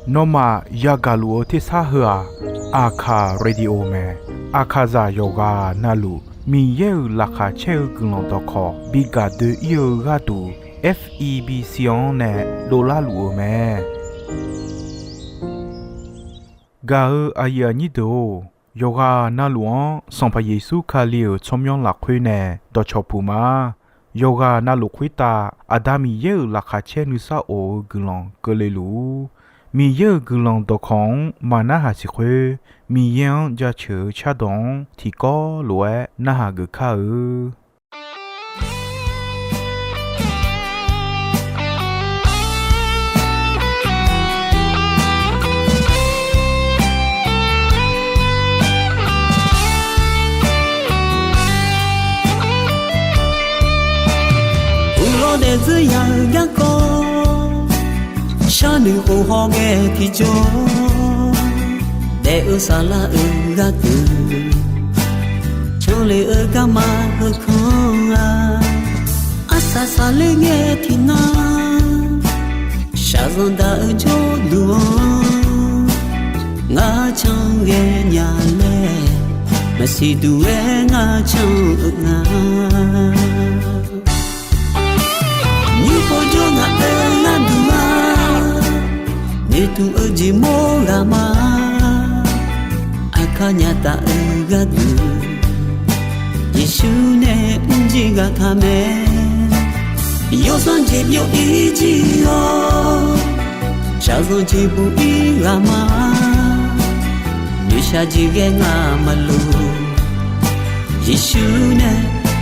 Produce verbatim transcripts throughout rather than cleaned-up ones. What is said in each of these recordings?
Nawmaf yagaq luf-eu tersar heu-aq, Aqkaq Radio mae. Aqkaqzaq yawqghaq navluf Miqyaer-euq laqkhaq caer-eu guiqlanq dawqkawq bi gaq doe-ir-eu gharduq, F E B C-anr nae dovlar luf-eu mae. Gaq-eu aqyuif aqnyir deuq-or, yawqghaq navluf-anr Sanqpaq Yeqsur Kali-euq tsawrmyanr lafkhoer nae dawqcawq puq ma. Yawqghaq navluf khoertav Aqda Miqyaer-euq laqkhaq caer nuisar of-eu guiqlanq keuvle luf-ur. Miqyaer-euq guiqlanq dawqkawq-anr maqnarhaq siq khoer, Miqyaer-anr jaceuq-eu cardawq-anr tiqkawv lof-aer narhaq geuf kar-eu. Uqlawr daefzir ya-eu garkawv, sharnoeq khof hawghae tiqjawr, daef-eu saflar-eu gharduq, canlef-eu garma heukanr-a, arsaq saqler ngae tiqnan, shaqzanq daq-eu jawrduq-anr, ngar canluf ghaenya laer, maqsiq duq-aer ngar can-eu nga. Nymr pov jawr ngaq-euq gharduq-a, noeqtmq-eu jeq mawr ghaq ma. Aqkar nya taf-eu gharduq, Yeqsur nae mrjir ghaq taq mae. Yawsanr jeq byov-ir jir-awr, shaqzanq jeq buq-ir ghaq ma. Noeqshaq jeq ghae ngaq maqloq. Yeqsur nae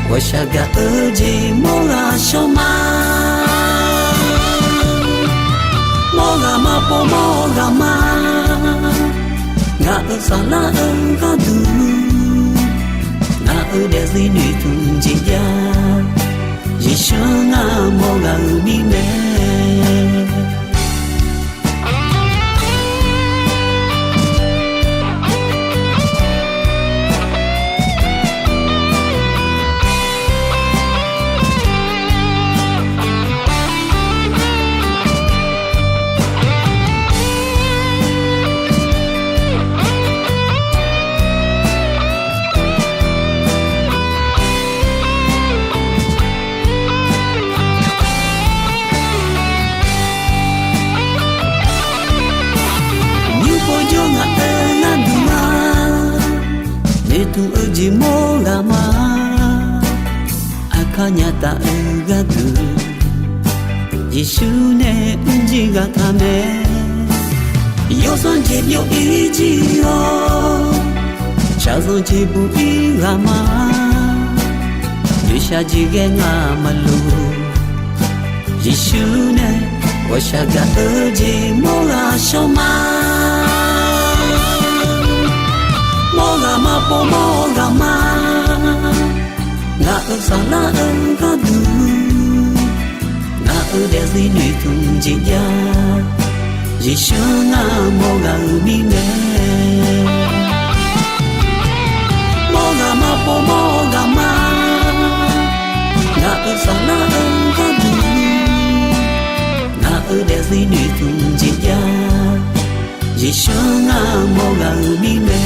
ghawqshaq gaq-eu jeq mawr ghaq shawr ma. Mawr ghaq ma pov mawr ghaq ma. Ngaq-euq saflar-eu gharduq, ngaq-euq daefzir noeqtmq jeq jav. Yeqsur ngar mawr ghaq-euq mirnae. Nymr pov jawr ngaq-euq gharduq-a, noeqtmq-eu jeq mawr ghaq ma. Aqkar nya taf-eu gharduq, Yeqsur nae mrjir ghaq taq mae. Yawsanr jeq byov-ir jir-awr, shaqzanq jeq buq-ir ghaq ma. Noeqshaq jeq ghae ngaq maqloq. Yeqsur nae ghawqshaq gaq-eu jeq mawr ghaq shawr ma. Mawr ghaq ma pov mawr ghaq ma. Ngaq-euq saflar-eu gharduq, ngaq-euq daefzir noeqtmq jeq jav. Yeqsur ngar mawr ghaq-euq mirnae. Mawr ghaq ma pov mawr ghaq ma. Ngaq-euq saflar-eu gharduq, ngaq-euq daefzir noeqtmq jeq jav. Yeqsur ngar mawr ghaq-euq mirnae.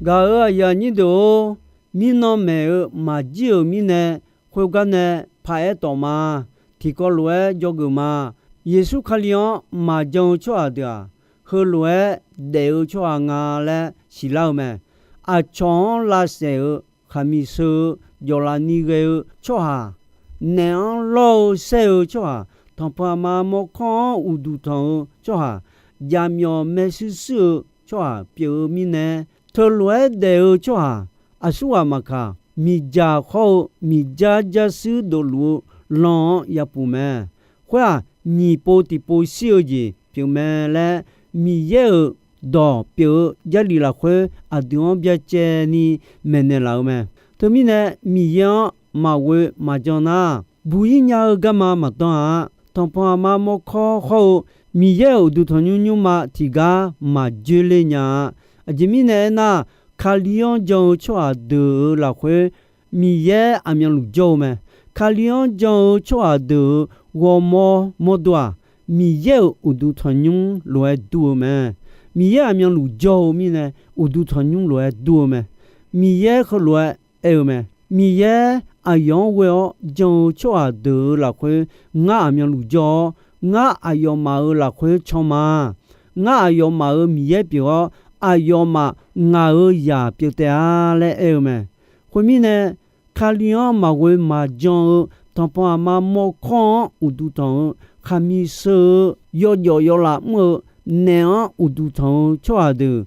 Gaq-euq aqyuif aqnyir deuq-or, mirnan maeq-eu maqjir-euq mirnae, khoergar nae paraer tawf ma. Tiqkawv lof-aer dzawgeuf ma. Yeqsur Kali-anr maqjan-eu tsawrhaq deuq-aq, heulof-aer daef-eu tsawrhaq nga laer siqlar-eu mae. Aqcawq-anr lavsaef-eu, khaqmiq sheu-eu, jawqlaf ni ghae-eu tsawrhaq, naef-anr lawr-eu saer-eu tsawrhaq, tanqpanq aqma mawrkawr-anr uqduq tanq-eu tsawrhaq, jaqmyawf maershuir shuir-eu tsawrhaq pyeuf-eu mirnae, teulof-aer daef-eu tsawrhaq aqsurghaq maqkaq, miqdzaq khawr-eu miqdzar jarshuir dofluf-eu lan-anr yapuf mae. Khoer-aq, nyiq pov tiqpov shir-eu jeq pyeufmae laer, Miqyaer-euq dawq pyeuf-eu Jarlif lafkhoer aqdui-anr byacaevni maeqnaeq laf-eu mae. Teumirnae, Miqyaer-anr maqghoe maqjan nar, buq-ir nya-eu garma maqdan-a. Tanqpanq aqma mawrkawr hawr-eu Miqyaer-euq uqduq tanqnymr nymrma tiqgar maqjoer le nya-a. Aqjeq mirnae aernar, Kali-anr jan-eu tsawrhaq deuq-euq lafkhoer Miqyaer aqmyanluf jawr-eu mae. Kali-anr jan-eu tsawrhaq deuq-euq ghawrmawr mawrdo-aq, Miqyaer-euq uqduq tanqnymr lof-aer dur-eu mae. Miqyaer aqmyanluf jawr-eu mirnae, uqduq tanqnymr lof-aer dur-eu mae. Miqyaer heulof-aer aer-eu mae. Miqyaer aqyawf-anr ghoe-awr jan-eu tsawrhaq deuq-euq lafkhoer ngar aqmyanluf jawr-awr, ngar aqyawfmaf-euq lafkhoer can ma. Ngar aqyawfmaf-euq Miqyaer pyeuf-awr, aqyawfmaf ngaq-euq zaq pyeuf taef-a laer aer-eu mae. Khoermirnae, Kali-anr maqghoe maqjan-eu tanqpanq aqma mawrkawr-anr uqduq tanq-eu khaqmiq sheu-eu yawjawf yawlaf mr-eu naef-anr uqduq tanq-eu tsawrhaq deuq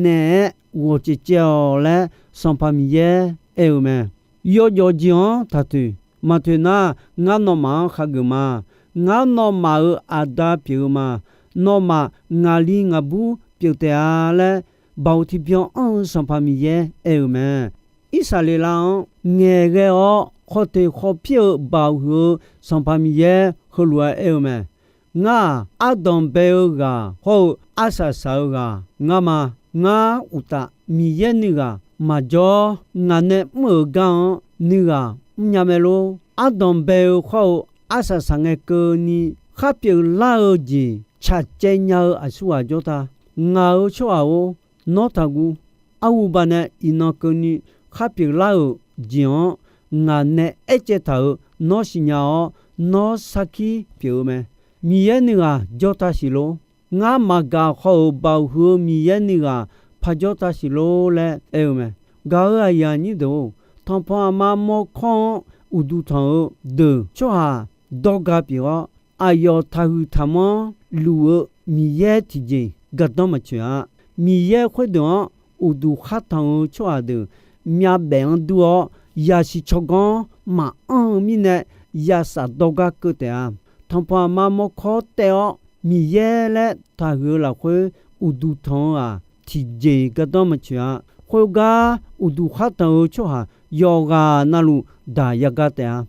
naeq-aer ghawq caevcaev-awq laer Sanqpaq Miqyaer aer-eu mae. Yawjawf jeq-anr taqtoeq. Maqtoeq nar, ngar nawmaf-anr khageuf ma. Ngar nawmaf-euq aqda pyeuf-eu ma. Nawmaf ngaqli ngaqbur pyeuf taef-a laer, baoq tiqbyan anr-eu Sanqpaq Miqyaer aer-eu mae. Irsaqleqlav-anr ngaeqghae-awr khawf teq khawf pir-eu baoq huiq-eu Sanqpaq Miqyaer heulof-aer aer-eu mae. Ngar-aq, ardanq bae-eu ghaq hawr-eu arsaq saq-eu ghaq ngar ma. Ngar uqtaf, Miqyaer nuighaq maqjawr. Ngaq nae mr-euq gar-anr nuighaq mrnya mae lor. Ardanq bae-eu khawr-eu arsaq saq ngae keuvni khar pyeuflar-eu jeq caqcaev nya-eu aqsurghaq jawr ta. Ngaq-euq tsawrhaq-or, nawr taqguv. Arhuba nae iqnan keuvni khar pyeuflar-euq jeq-anr ngaq nae aercaev taq-euq nawr siqnya-awr, nawr sarkir pyeuf-eu mae. Miqyaer nuighaq jawr ta siq lor. Ngar maqgaq khawf-euq baoq huiq-eu Miqyaer nuighaq parjawr ta siq lor laer aer-eu mae. Gaq-euq aqyuif aqnyir deuq-or, tanqpanq aqma mawrkawr-anr uqduq tanq-eu deuq tsawrhaq dawrga pyeuf-awr, aqyawf taqhuiq taqmanr luf-eu Miqyaer tiqjeq gardanr maqtsoeq-a. Miqyaer khoerdeuq-anr uqduq khar tanq-eu tsawrhaq deuq myavbaef-anr dur-awr, yasiq tsawrganr maqanr-eu mirnae, yasaf dawrgar keuv taef-a. Tanqpanq aqma mawrkawr taev-awr, Miqyaer laer taqhuiq-eu lafkhoer uqduq tanq-eu-aq, tiqjeq gardanr maqtsoeq-a. Khoergar uqduq khar tanq-eu tsawrhaq yawqghaq navluf daq yaga taef-a.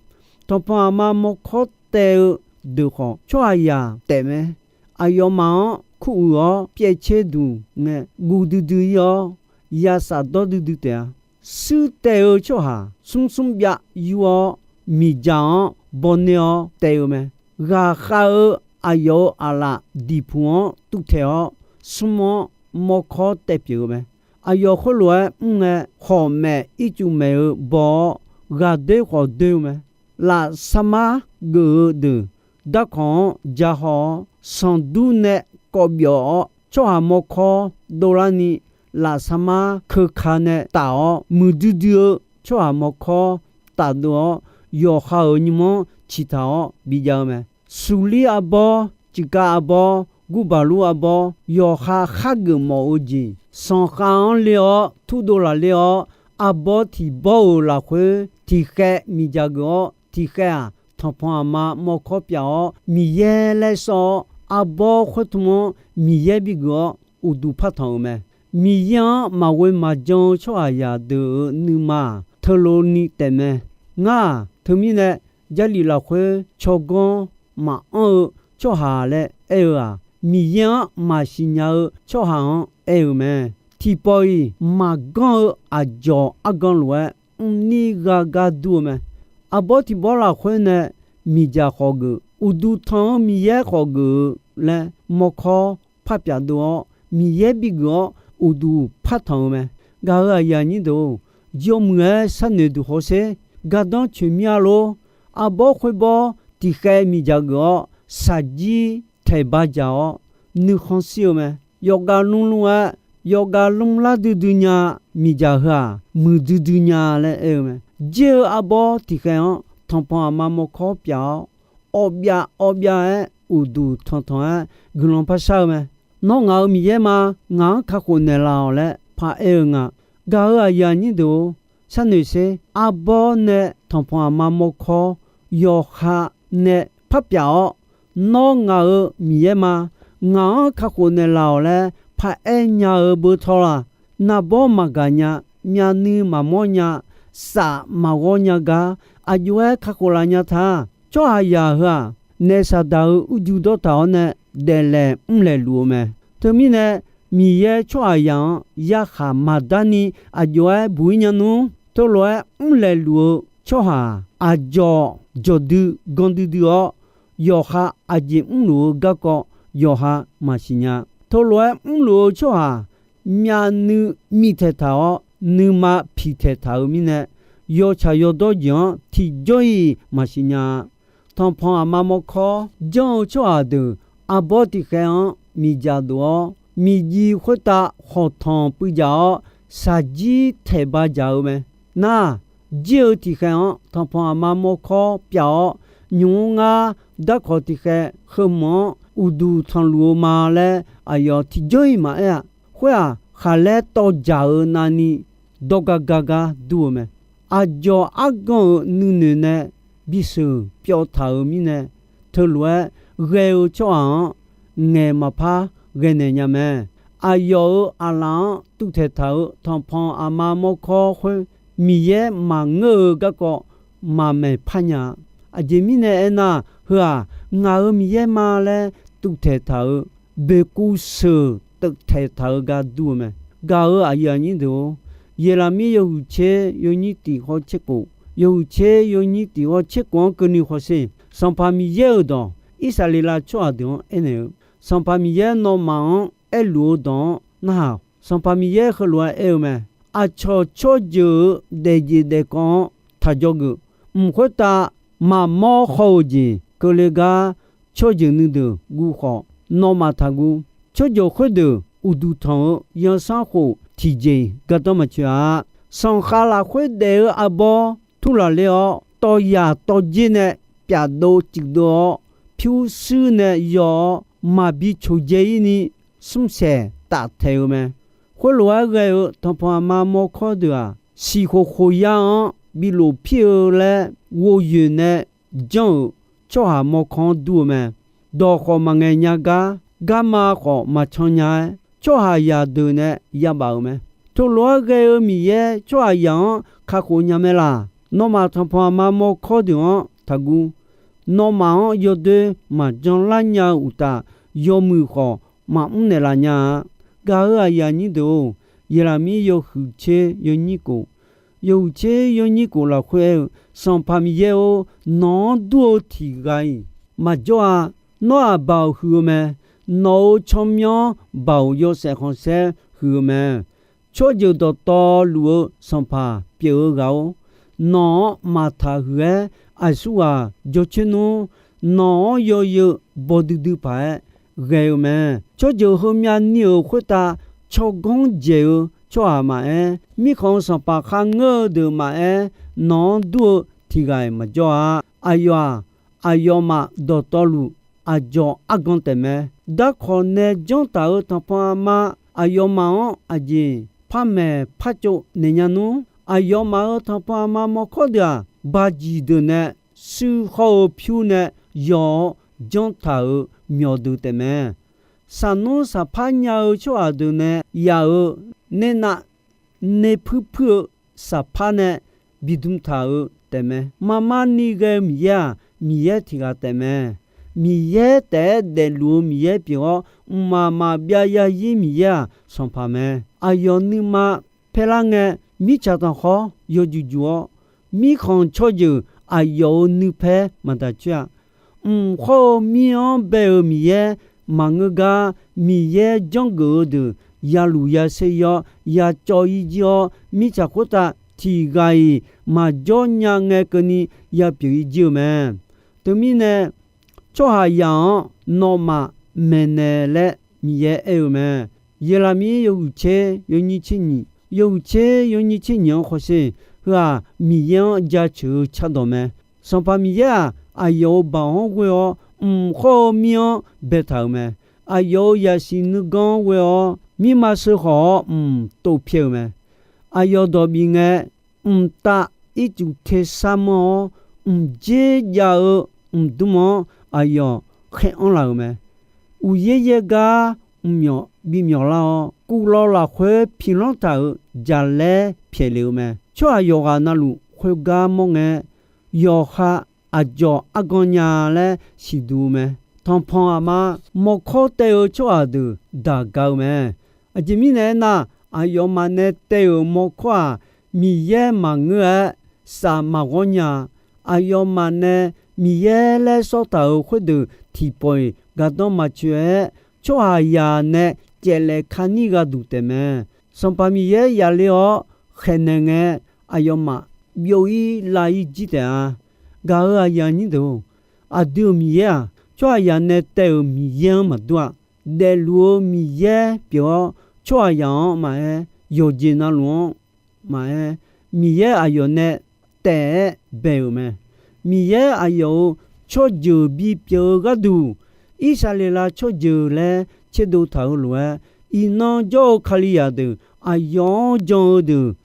Tanqpanq aqma mawrkawr taev-eu deuq khawf, tsawrhaqzaq taef mae. Aqyawfmaf-anr kuruiq-awr pyaevtser duq ngae, guv duidui-ir-awr, yasaf dawr duidui taef-a. Shuir taev-eu tsawrhaq smr smr byav yur-awr, miqdzaq-anr baw ner-awr taev-eu mae. Ghaqkhav-eu aqyawf-euq aqlaf diqpuq-anr tuvtaeq-awr, smr-anr mawrkawr taev pyeuf-eu mae. Aqyawf khoerlof-aer mr ngae, khawqmaef ircuf maeq-eu baw-awr, ghaqdoer khawf doer-eu mae. Lafsarmar geuf-eu deuq darkawq-anr ja haw-awr, sanqdur nae kawv byawf-awr, tsawrhaq mawrkawr dovlarni, lafsarmar keuka nae taf-awr, muiqdui dui-eu tsawrhaq mawrkawr tafdov-awr, yawqha-euq nymr-anr ciqtaq-awr bijav-eu mae. Suqlir arbawr, ciqkav arbawr, gurbaqlur arbawr, yawqha khargeuf mawf-eu jeq, sanqkhav-anr ler-awr turdov lafler-awr, arbawr tiq bawr-euq lafkhoer tiqkhaev miqdzaq geuf-awr, tiqkhaev-aq, tanqpanq aqma mawrkawr pyaf-awr, Miqyaer laer sawr-awr, arbawr khoertmq-anr Miqyaer bigeuf-awr, uqduq par tanq-euq mae. Miqyaer-anr maqghoe maqjan-eu tsawrhaqzaq deuq-euq nuima-aq, teulof ni taefmae. Ngar-aq, teumirnae Jarlif lafkhoer tsawrganr maqanr-eu tsawrhaq laer aer-eu-aq, Miqyaer-anr maqsiq nya-eu tsawrhaq-anr aer-eu mae. Tiqpawf-iq maqganr-eu aqdzawq argan lof-aer mrnir gha gar dur-eu mae. Arbawr tiq bawr lafkhoer nae miqdzaq khawf geuf, uqduq tanq-eu Miqyaer khawf geuf-eu laer mawrkawr par pyaf dov-awr, Miqyaer bigeuf-awr uqduq par tanq-eu mae. Gaq-euq aqyuif aqnyir deuq-or, yawmuiq-aer sharnoeq duq hawsher. Gardanr coeq mir-a lor. Arbawr khoerbawr tiqkhaev miqdzaq geuf-awr, shaqjir taeqba dzaq-awr, nuikhanr shir-eu mae. Yawqghaq lmlm-aer, yawqghaq lmlar duidui nya miqdzaq heu-aq, muiqdui dui nya laer aer-eu mae. Jir-eu arbawr tiqkhaev-anr tanqpanq aqma mawrkawr pyaf-awr, awvbyav awvbyav-aer uqduq tanqtanq-aer guiqlanq par shar-eu mae. Nawr ngaq-euq Miqyaer ma. Ngaq-anr kakhof naeqlaf-awq laer paraer-eu nga. Gaq-euq aqyuif aqnyir deuq-or, sharnoeq sher. Arbawr nae tanqpanq aqma mawrkawr yawqha nae par pyaf-awr, Nawr ngaq-euq Miqyaer ma. Ngaq-anr kakhof naeqlaf-awq laer paraer nya-eu beu tawrlaq. Naqbawr maqgaq nya, myavnuiv maqmawr nya, saf maqghawr nya gar, aqjox-aer kakhof laf nya ta. Tsawrhaqzaq heu-aq, naef Saqdaq-euq urju dawrtaq-awr nae daeflaeq mrlaeq luf-eu mae. Teumirnae, Miqyaer tsawrhaqzaq-anr yarkhaq maqdar ni aqjox-aer buq-ir nya nmr. Teulof-aer mrlaeq luf-eu tsawrhaq, aqdzawq dzawqdui gan duidui-awr, yawqha aqjeq mrluf-eu garkawv yawqha maqsiq nya. Teulof-aer mrluf-eu tsawrhaq, myavnuiv miqtaeq taq-awr, nuima piqtaeq taq-euq mirnae, yawtsaq yawdawr jeq-anr tiqjawr-iq maqsiq nya-a. Tanqpanq aqma mawrkawr janr-eu tsawrhaq deuq arbawr tiqkhaev-anr miqdzaq dof-awr, miqjiv khoertav khawqtanq puivdzaq-awr, shaqjir taeqba dzaq-eu mae. Nar, jir-eu tiqkhaev-anr tanqpanq aqma mawrkawr pyaf-awr, nymq-mr ngar darkawq tiqkhaev heumq-anr uqduq tanqluf-eu ma laer aqyawf tiqjawr-iq maqaer-a. Khoer-aq, khaqlaer tawv dzaq-eu navni dawrgar gar gar dur-eu mae. Aqdzawq argan-euq nuinoeq nae bisheuq pyawv taq-euq mirnae, teulof-aer ghae-eu tsawrhaq-anr ngaeq maqpar ghae naeq nya mae. Aqyawf-euq aqlaf-anr tuvtaeq taq-euq tanqpanq aqma mawrkawr khoer, Miqyaer maqngeur-eu garkawv maqmaeq par nya-a. Aqjeq mirnae aernar, heu-aq, ngaq-euq Miqyaer ma laer tuvtaeq taq-euq, boeqkuv sheuq teuvtaeq taq-eu gar dur-eu mae. Gaq-euq aqyuif aqnyir deuq-or, Yeqlaqmir yawhuiq tser yawnyir tiq hawr tser khof, yawhuiq tser yawnyir tiq hawr tser khof-anr keuvni hawsher. Sanqpaq Miqyaer-euq dawq Irsaqleqlav tsawrhaq deuq-anr aernaeq-eu, Sanqpaq Miqyaer nawmaf-anr aerluf-eu dawq-anr narhaq. Sanqpaq Miqyaer heulof-aer aer-eu mae. Aqcawq tsawrjeuq-euq daefjeq daefkawv-anr taq dzawgeuf. Mq khoertav maqmawr haw-euq jeq keuvle gar tsawrjeuq nuideuq guv khawf, nawmaf taqguv. Tsawrjeuq khoerdeuq uqduq tanq-eu yansanr khof tiqjeq-iq gardanr maqtsoeq-a. Sanqkhav lafkhoer daef-eu arbawr turlaf ler-awr, tawvyaq tawvdzer nae pyafdov cuifdov-awr, pyurshuir nae yaw-awr, maqbi coqdzae-ir ni smrsaeq taftaeq-eu mae. Khoerlof-aer ghae-eu tanqpanq aqma mawrkawr deuq-aq, siqkhof khof ya-anr bi lof pir-eu laer ghovyoeq nae janr-euq tsawrhaq mawrkawr-anr dur-eu mae. Dawq khawf maqngaeq nya gar, garma khawf maqcan nya-aer, tsawrhaqzaq deuq nae yabaf-euq mae. Teulof-aer ghae-eu Miqyaer tsawrhaqzaq-anr kakhof nya mae laq. Nawmaf tanqpanq aqma mawrkawr deuq-anr taqguv. Nawmaf-anr yawdoer maqjan lar nya-eu uqtaf, yawmuiq khawf maqmr naeqlaf nya-a. Gaq-euq aqyuif aqnyir deuq-or, Yeqlaqmir yawhuiq tser yawnyir khof, yawhuiq tser yawnyir khof lafkhoer aer-eu, Sanqpaq Miqyaer-or, nawq-anr dur-eu tiq ghaq-iq maqjawr-a. Nawr-aq baoq huiq-eu mae. Nawq-euq tsawrmyanr-anr baoq yawshaef khanqsaer huiq-eu mae. Tsawrjeuq dawqtawvluf-eu Sanqpaq pyeuf-eu ghaq-or, nawq-anr maqtaq huiq-aer aqsurghaq jawrcoer nmr. Nawq-anr yawzeu baw duidui paq-aer ghae-eu mae. Tsawrjeuq heumyav ni-euq khoertav tsawrganr dzaeq-eu tsawrhaq maqaer, mirkhanq-euq sanqpaq kharngeur-eu deuq maqaer, nawq-anr dur-eu tiq ghaq-iq maqjawr-a. Aqyawf-aq, aqyawfmaf dawqtawvluf aqdzawq argan taefmae. Darkawq nae janr taq-euq tanqpanq aqma aqyawfmaf-anr aqjeq par maeq par tsov naeq nya nmr. Aqyawfmaf-euq tanqpanq aqma mawrkawr deuq-aq, bajiq deuq nae shuir hawr-eu pyur nae yaw-awr janr taq-euq myawqdeuq taefmae. Saqnmr saqpar nya-eu tsawrhaq deuq nae yaf-euq naernav naer puir puir-eu saqpar nae bidm taq-euq taefmae. Marmar ni ghae-eu Miqyaer-aq, Miqyaer tiq ghaq taefmae. Miqyaer taef-aer daefluf-eu Miqyaer pyeuf-awr, mqmaq maqbyav yazir Miqyaer-aq, sanqpaq mae. Aqyawf nuima paerlar ngae, mirtsaq tanqkhawr yawjuq juq-awr, mirkhanq tsawrjeuq aqyawf-euq nuipaer maqdaq coer-a. Mq hawr-eu mir-anr bae-euq Miqyaer maqngeur gar, Miqyaer janrgeuf-eu deuq yaluf yaser-ir-awr, yacawv-ir jir-awr, mirtsaq khoertav tiq ghaq-iq maqjawr nya ngae keuvni yapyeuf-ir jir-eu mae. Teumirnae, tsawrhaqzaq-anr nawmaf maeqnaeq laer Miqyaer aer-eu mae. Yeqlaqmir yawhuiq tser yawnyir tser nyiq, yawhuiq tser yawnyir tser nyiq-anr hawsher, heu-aq Miqyaer-anr jaceuq-eu cardawq mae. Sanqpaq Miqyaer-aq, aqyawf-euq baoq-anr ghoe-awr, mq khawr-eu mir-anr baetaq-euq mae. Aqyawf-euq yaqsiq nuiganr-anr ghoe-awr, mirma sheukhawf-awr mq tov pyaeq-euq mae. Aqyawf dawq bif ngae, mqtav ircuf tersar manr-awr, mqdzer jav-eu mqdmr-anr aqyawf khaer anrlaf-euq mae. Uqyaer yaer gar mqmyawf bimyawf lar-awr, kuvlawv lafkhoer piqlanr taq-euq jaqlaer pyaeq lef-eu mae. Tsawrhaq yawqghaq navluf khoergar mawr ngae, yawqha aqdzawq argan nya laer siqduq-eu mae. Tanqpanq aqma mawrkawr taev-eu tsawrhaq deuq daq ga-eu mae. Aqjeq mirnae aernar, aqyawfmaf nae taev-euq mawrkawr-aq, Miqyaer maqngeur-aer saf maqghawr nya-a. Aqyawfmaf nae Miqyaer laer sawrtaq-euq khoerdeuq tiqpawf-iq gardanr maqtsoeq-aer, tsawrhaqzaq nae caevlaef kani gharduq taefmae. Sanqpaq Miqyaer yafle-awr khaeqnaeq ngae, aqyawfmaf byov-ir lav-ir jir taef-a. Gaq-euq aqyuif aqnyir deuq-or, aqdui-euq Miqyaer-aq, tsawrhaqzaq nae taev-euq Miqyaer-anr maqdur-a. Daefluf-eu Miqyaer pyeuf-awr, tsawrhaqzaq-anr maqaer, yawqjeq navluf-anr maqaer, Miqyaer aqyawf nae taef-aer bae-euq mae. Miqyaer aqyawf-euq tsawrjeuq bipyeuf-eu gharduq, Irsaqleqlav tsawrjeuq laer tserdov taq-euq lof-aer, iqnan jawr-eu Kalizaq deuq aqyawf-anr jan-eu deuq,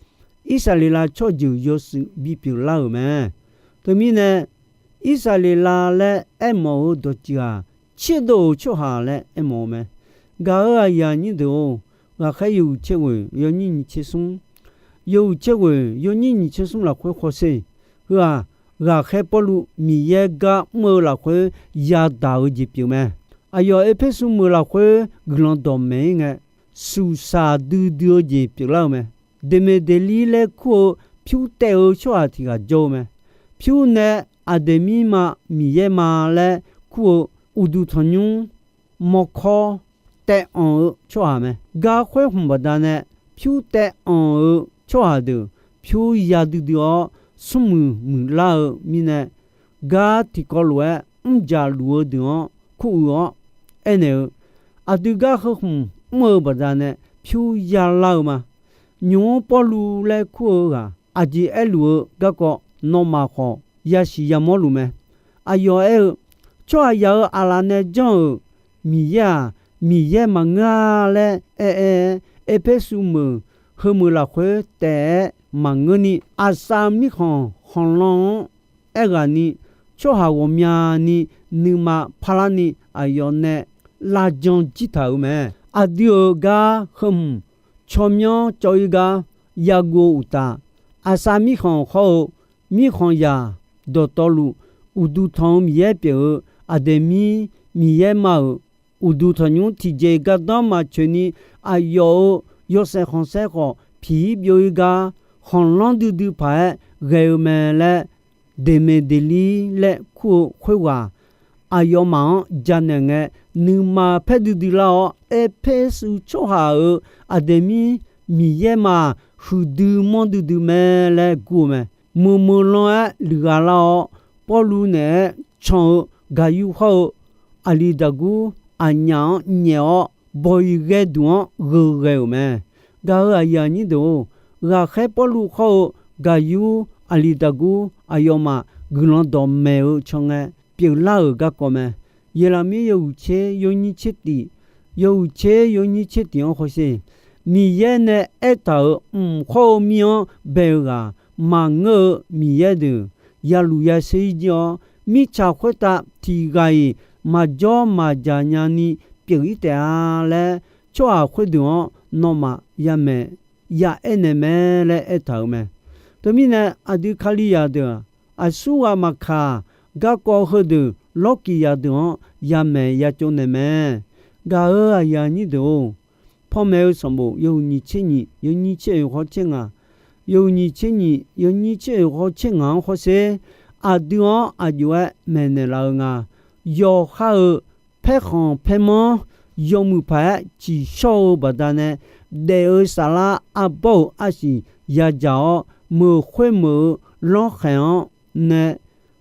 Irsaqleqlav tsawrjeuq yawshuif bipyeuf lar-euq mae. Teumirnae, Irsaqleqlav laer aermawf-eu dawqtsuif-aq, tserdov-euq tsawrhaq laer aermawf-eu mae. Gaq-euq aqyuif aqnyir deuq-or, ghaqkhaer yawhuiq tser ghoeq yawnyir nyiq tser smr, yawhuiq tser ghoeq yawnyir nyiq tser smr lafkhoer hawsher. Heu-aq, ghaqkhaer Pawrluv Miqyaer gar mr-eu lafkhoer yadaq-eu jeq pyeuf mae. Aqyawf Erpersu meuq lafkhoer guiqlanq dawqmaeq-ir ngae, suqsaq duidui-eu jeq pyeuflar-eu mae. Deqmeqdeqlir laer kur-eu pyur taev-eu tsawrhaq tiq ghaq jawr-eu mae. Pyur nae Aqdeqmirma Miqyaer ma laer kur-eu uqduq tanqnymr mawrkawr taev anq-eu tsawrhaq mae. Gar khoer hmq baqdanae pyur taev anq-eu tsawrhaq deuq pyur ya duidui-awr, smrmuiq muiqlar-eu mirnae, gar tiqkawv lof-aer mrjaq luf-eu deuq-anr kuruiq-awr aernaeq-eu, aqdui gar heu hmq mr-eu baqdanae pyur yalar-eu ma. Nymq-mr Pawrluv laer kur-eu ghaq aqjeq aerluf-eu garkawv nawmaf khawf yasiq yamawr luf mae. Aqyawf aer-eu, tsawrhaqzaq-euq aqlaf nae janr-euq Miqyaer-aq, Miqyaer maqngeur-a laer aer-aer-aer, Erpersu meuq heumeuq lafkhoer taef-aer maqngeurni, Aqsav mirkhanq khanqlan-anr aerghaqni, tsawrhaq ghawqmyani nuima parlarni aqyawf nae lavjan jir taq-euq mae. Aqdui-euq gar heu hmq tsawrmyanr cawv-ir gar yaguv-eu uqtaf, Aqsav mirkhanq hawr-eu mirkhanqzaq dawqtawvluf, uqduq tanq-eu Miqyaer pyeuf-eu Aqdeqmir Miqyaer ma-euq uqduq tanqnymr tiqjeq gardanr maqtsoeqni, aqyawf-euq yawshaef khanqsaer khawf piq-ir byov-ir gar, khanqlanr duidui paq-aer ghae-eu mae laer, Deqmeqdeqlir laer kur-eu khoerghaq aqyawfmaf-anr janaeq ngae, nuima paer duidui lar-awr, Erpersu tsawrhaq-euq Aqdeqmir Miqyaer ma-aq, huiqdui manr duidui mae laer gur-eu mae. Meuqmeuq lan-aer luiqghaq lar-awr, Pawrluv naeq-aer can-eu Gaqyur hawr-eu Aqliqdaqgur aqnyaf-anr nyaef-awr, bawq-iq ghae duq-anr gheu ghae-euq mae. Gaq-euq aqyuif aqnyir deuq-or, ghaqkhaer Pawrluv hawr-eu Gaqyur, Aqliqdaqgur aqyawfmaf guiqlanq dawqmaeq-eu can ngae pyeuflar-euq garkawv mae. Yeqlaqmir yawhuiq tser yawnyir tser tif, yawhuiq tser yawnyir tser tif-anr hawsher. Miqyaer nae aertaq-euq mq hawr-eu mir-anr bae-eu ghaq, maqngeur-eu Miqyaer deuq yaluf yaser-ir jir-awr, mirtsaq khoertav tiq ghaq-iq maqjawr maqjaq nyani pyeuf-ir taef-a laer, tsawrhaq khoerdeuq-anr nawmaf yamaeq ya aernaeq mae laer aertaq-euq mae. Teumirnae, aqdui Kalizaq deuq-aq, aqsurghaq maqkaq, garkawv heudeuq lawrkiqzaq deuq-anr yamaeq ya tsovnaeq mae. Gaq-euq aqyuif aqnyir deuq-or, panmaeq-eu sanqbof yawhuiq nyiq tser nyiq yawnyir tser oeq hawr tser ngaq, yawhuiq nyiq tser nyiq yawnyir tser oeq hawr tser ngaq-anr hawsher. Aqdui-anr aqjox-aer maeqnaeq laf-eu nga. Yawqha-euq paerkhanq paermanr yawmuiq paq-aer ciqshawr-eu baqdanae, daef-eu saflar arbawr-euq arsiq yadzaq-awr, meuq khoermeuq-eu lanrkhaeq-anr nae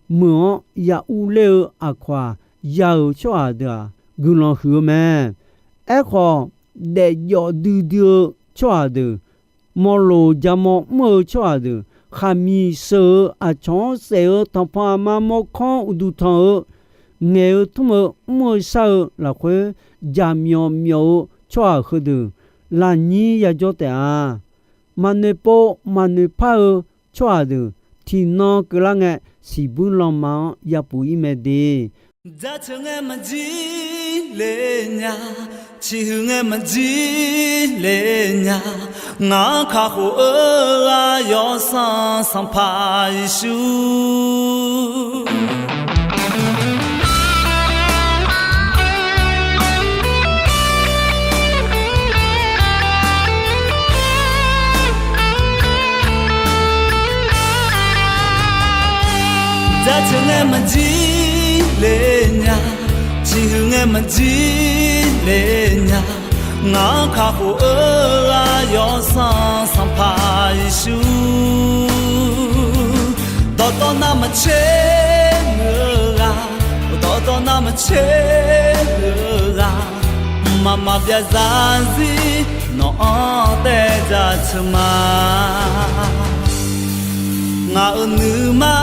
meuq-anr ya urler-eu aqkawq-aq, ya-euq tsawrhaq deuq-aq guiqlanq huiq-eu mae. Aerkhawf, daefjawf duidui-eu tsawrhaq deuq, mawqloq jamawr mr-eu tsawrhaq deuq, khaqmiq sheuq-eu aqcawq-anr saef-eu tanqpanq aqma mawrkawr-anr uqduq tanq-eu, ngaeq-eu tmr-eu mr-eu shar-eu lafkhoer, jaqmyawf myawf-eu tsawrhaq heudeuq, lafnyir yajawr taef-a. Maqnoeq pov maqnoeq par-eu tsawrhaq deuq, tiqnan keuvlar ngae, siqbuir lanma-anr yapuf-ir mae de. Jaceuq ngae maqjir le nya, ciqhuiq ngae maqjir le nya, ngaq-anr kakhof-eu ghaq Yawsanr Sanqpaq Yeqsur. Jaceuq ngae maqjir le nya, ciqhuiq ngae maqjir le nya, ngaq-anr kakhof-eu ghaq Yawsanr Sanqpaq Yeqsur. Dawqtawv navmaqtser muiq-eu ghaq, dawqtawv navmaqtser muiq-eu ghaq, mqmaq maqbyav zarzir nawq-anr taev jaceuq ma. Ngaq-euq nuima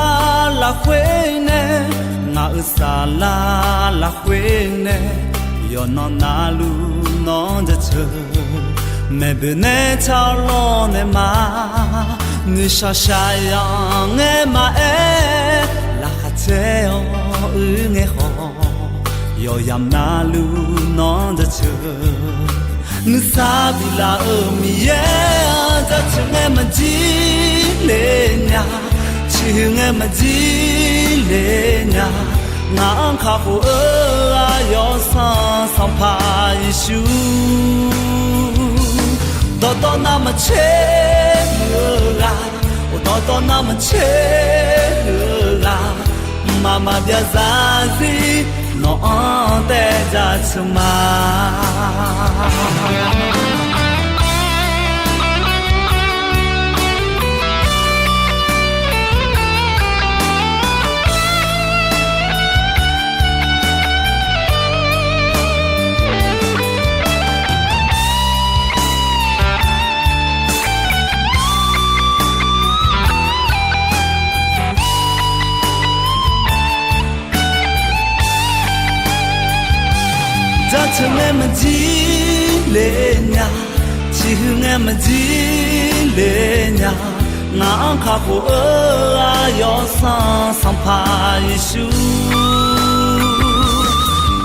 lafkhoer nae, ngaq-euq saflar lafkhoer nae, yawqnan navluf nawq-anr jaceuq. Maeqboeq nae tsar-awr lawr nae ma, nuishaq shaqyanq ngae maqaer, laqkhaq caer-awr uir ngae khawf, yawqyamq navluf nawq-anr jaceuq. Nuisar biflaf-euq Miqyaer-anr jaceuq ngae maqjir le nya, ciqhuiq ngae maqjir le nya, ngaq-anr kakhof-eu ghaq Yawsanr Sanqpaq Yeqsur. Dawqtawv navmaqtser muiq-eu ghaq, dawqtawv navmaqtser muiq-eu ghaq, mqmaq maqbyav zarzir nawq-anr taev jaceuq ma. Jaceuq ngae maqjir le nya, ciqhuiq ngae maqjir le nya, ngaq-anr kakhof-eu ghaq Yawsanr Sanqpaq Yeqsur.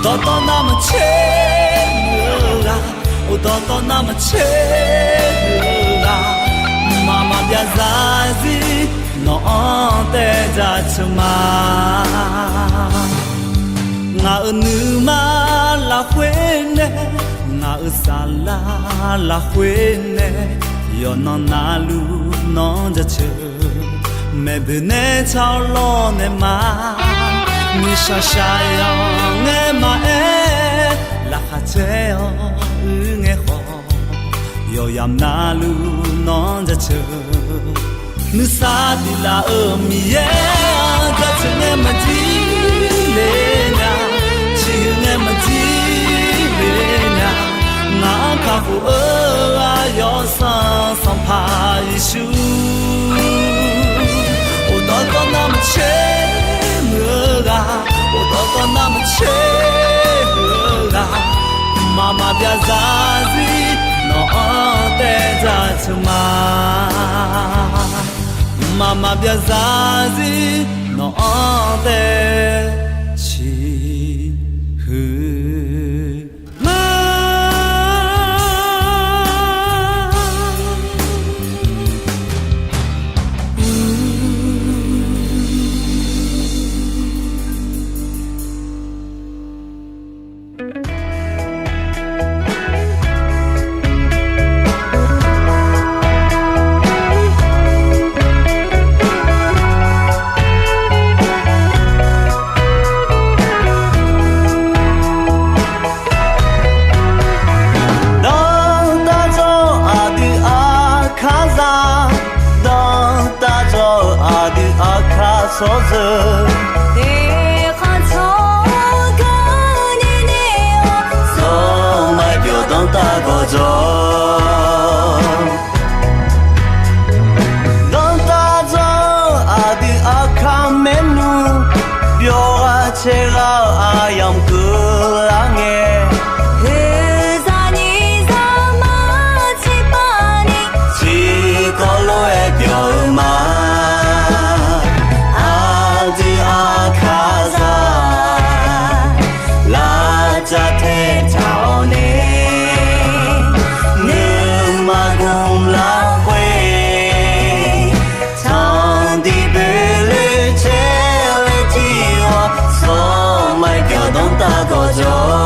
Dawqtawv navmaqtser muiq-eu ghaq, dawqtawv navmaqtser muiq-eu ghaq, mqmaq maqbyav zarzir nawq-anr taev jaceuq ma. Ngaq-euq nuima lafkhoer nae, ngaq-euq saflar lafkhoer nae, yawqnan navluf nawq-anr jaceuq. Maeqboeq nae tsar-awr lawr nae ma, nuishaq shaqyanq ngae maqaer, laqkhaq caer-awr uir ngae khawf, yawqyamq navluf nawq-anr jaceuq. Nuisar biflaf-euq Miqyaer-anr jaceuq ngae maqjir le nya, ciqhuiq ngae maqjir le nya, ngaq-anr kakhof-eu ghaq Yawsanr Sanqpaq Yeqsur. Dawqtawv navmaqtser muiq-eu ghaq, dawqtawv navmaqtser muiq-eu ghaq, mqmaq maqbyav zarzir nawq-anr taev jaceuq ma. Mqmaq maqbyav zarzir nawq-anr taev ciqhuiq ma. tsawrjeuq, eqkhanq tsawrganq ni ni-awr, zawr maqbyawq danrtav gawqjawq. Danrtav dzawr-eu aqdui aqkar maernmr, byawq ghaq caev ghaq-eu aryamq keuvlar ngae, oeqzaq nyiq zaqmar tiqpav ni, tiqkawv lof-aer byawq-eu ma. Aqdui aqkar zaq, lavcav tae taq-awr nae, nuima gmq lafkhoer, tanqdiq boeqle caer laer jir-awr, zawr maqbyawq danrtav gawqjawq.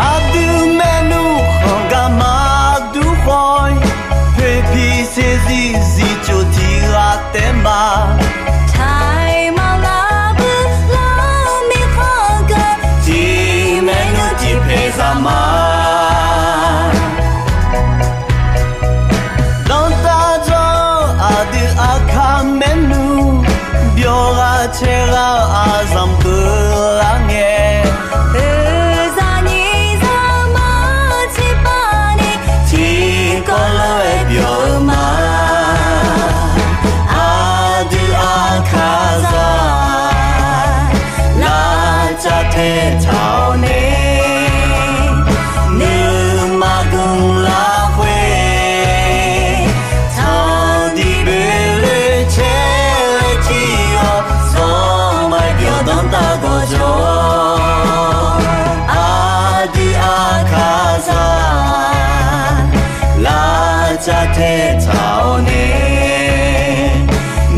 Aqdui maernmr khanq garma dur khawf-ir, poeqpiq saeqzir zifcof tiq ghaq taef ma. Taiq maqlar bui lar-eu mirkhanq geu, tiq maernmr tiq paeq zaq ma. Danrtav dzawr-eu aqdui aqkar maernmr, byawq ghaq caev ghaq-eu aqzanq keuvlar ngae, oeqzaq nyiq zaqmar tiqpav ni, tiqkawv lof-aer byawq-eu ma. Aqdui aqkar zaq, lavcav tae taq-awr nae, nuima gmq lafkhoer, tanqdiq boeqle caer laer jir-awr, zawr maqbyawq danrtav gawqjawq. Aqdui aqkar zaq, lavcav tae taq-awr nae,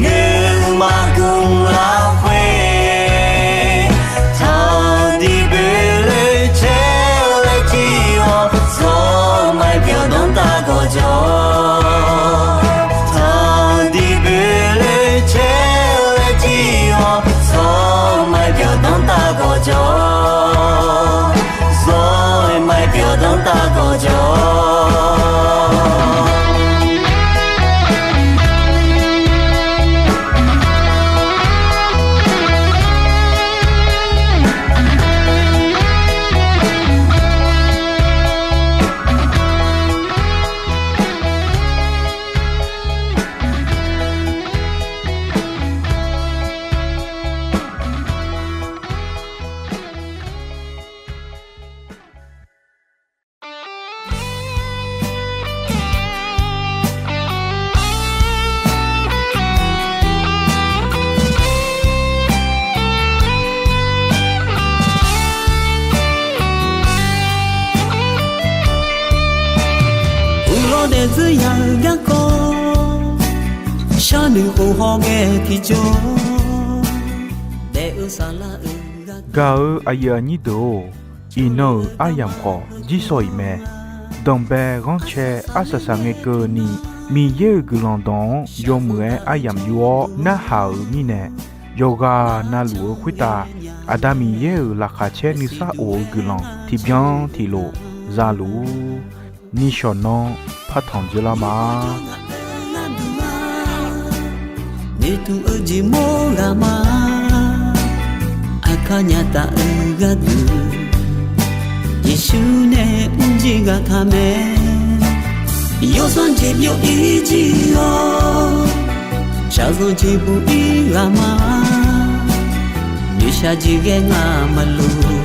nuima gmq lafkhoer, tanqdiq boeqle caer laer jir-awr, zawr maqbyawq danrtav gawqjawq. Tanqdiq boeqle caer laer jir-awr, zawr maqbyawq danrtav gawqjawq. Zawr maqbyawq danrtav gawqjawq. Uqlawr daefzir ya-eu garkawv, sharnoeq khof hawghae tiqjawr, daef-eu saflar-euq gaq-eu aqyuif aqnyir deuq-or, iqnan-euq aryamq khawf jirsawq iq mae. Danqbae ghanrcae arsaq saqngae keuvni, Miqyaer-euq guiqlanq dawq-anr yawmuiq-aer aryamq yur-awr narhaq-euq mirnae, yawqghaq navluf-eu khoertav Aqda Miqyaer-euq laqkhaq caer nuisar of-eu guiqlanq tiqbyan tiqlof zaluf-ur. Nishawq nanr partanq dzeurlar ma. Noeqtmq-eu jeq mawr ghaq ma. Aqkar nyataf-eu gharduq, Yeqsur nae mrjir ghaq taq mae. Yawsanr jeq byov-ir jir-awr, shaqzanq jeq buq-ir ghaq ma. Noeqshaq jeq ghae ngamaf luf,